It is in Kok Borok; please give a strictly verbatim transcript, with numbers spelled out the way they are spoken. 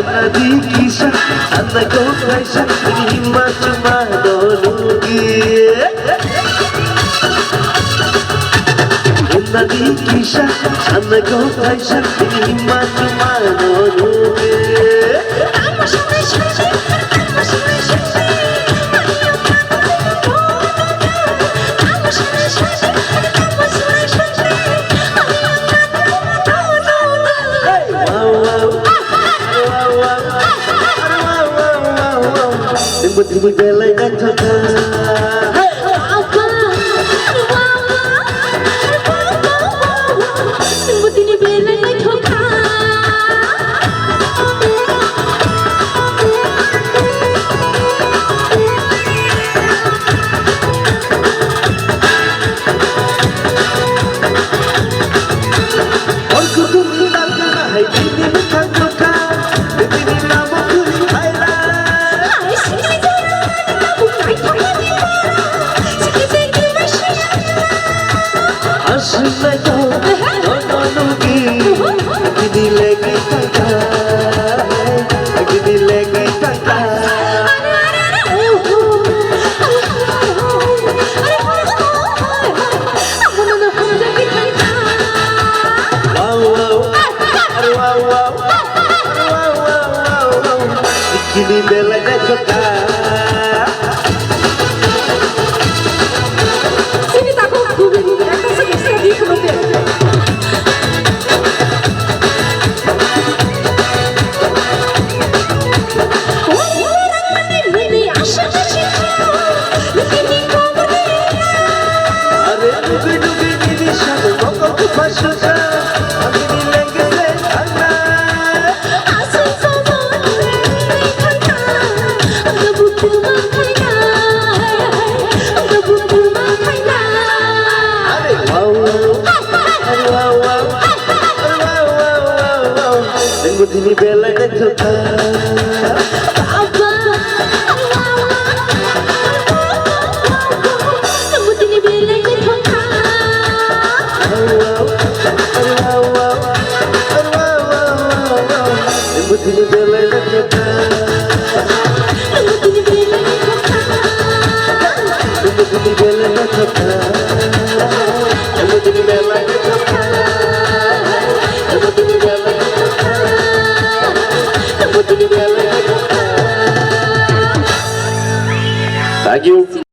Nadi kisa, anda kau kaisa, ini hima cuma donu gie. Nadi kisa, anda kau kaisa, ini hima cuma donu gie. Hey! Wow, wow. Wow, wow. Wow, wow, wow, wow, wow. Nini belai naithok kha. Hey! Wow, wow. Wow, wow. Wow, wow, wow, wow. Nini belai naithok kha. Wow, wow. Wow, wow. Wow, wow, wow, wow. Nini belai naithok kha. Sini takhuk, gubi, gubi, ekta se extra di khulum de. Are dugi dugi nini sabo mokol tu pasuka, amini lengse thangna. Are wow, are wow, wow, are wow, wow, wow, wow. Nini belai naithok kha. Thank you.